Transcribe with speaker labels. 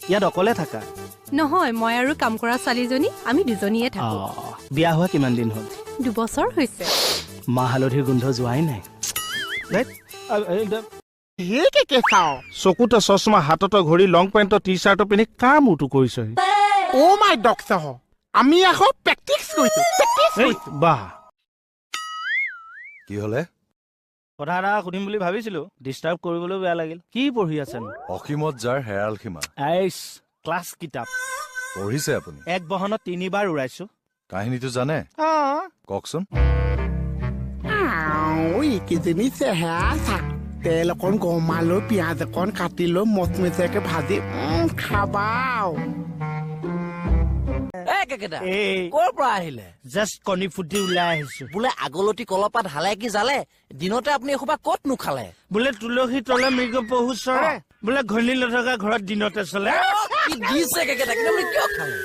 Speaker 1: ইয়াত অকলে থাকা?
Speaker 2: নহয়, মই আৰু কাম কৰা ছোৱালীজনী, আমি দুজনীয়ে থাকো।
Speaker 1: বিয়া হোৱা কিমান দিন হ'ল?
Speaker 2: 2 বছৰ হৈছে।
Speaker 1: মাহ হালধিৰ গোন্ধ যোৱাই নাই। ধেৎ, এই,
Speaker 3: সেই কে চাওঁ।
Speaker 4: চকুতে চশমা, হাততে ঘড়ী, লং পেণ্টৰ টি চাৰ্টটো পিন্ধি কাৰ মূৰটো কৰিছহি?
Speaker 3: অ' মাই ডক্টৰ, আমি আকৌ প্ৰেক্টিচ কৰিছো, প্ৰেক্টিচ
Speaker 4: এই
Speaker 3: কৰিছো।
Speaker 4: বাহ।
Speaker 5: কি হলে?
Speaker 1: কথা এটা সুধিম বুলি ভাবিছিলো, ডিষ্টাৰ্ব কৰিবলৈও বেয়া লাগিল। কি পঢ়ি আছেনো?
Speaker 5: অসীমত যাৰ হেৰাল সীমা।
Speaker 1: আইচ, ক্লাছ কিতাপ।
Speaker 5: পঢ়িছে আপুনি?
Speaker 1: এক বহনত তিনিবাৰ উৰাইছো।
Speaker 5: কাহিনীটো জানে?
Speaker 1: অঁ।
Speaker 5: কওকচোন।
Speaker 3: আও, এইকেইজনী চেহেৰা চা। তেল অকণ গমাই লৈ, পিঁয়াজ অকণ কাটি লৈ মচমচীয়াকে ভাজি খাবা আৰু।
Speaker 6: এই কেকেটা।
Speaker 1: এই।
Speaker 6: ক'ৰ পৰা আহিলে?
Speaker 1: জাষ্ট কণী ফুটি ওলাই আহিছো।
Speaker 6: বোলে আগলতি কলপাত হালে কি জালে, দিনতে আপুনি এসোপা ক'ত নোখালে?
Speaker 1: বোলে তুলসী তলে মৃগ পহু চৰে, বোলে ঘৈণী নথকা ঘৰত দিনতে চলে।
Speaker 6: কি দিছে কেকেটা, কিন্তু আপুনি কিয় খালে?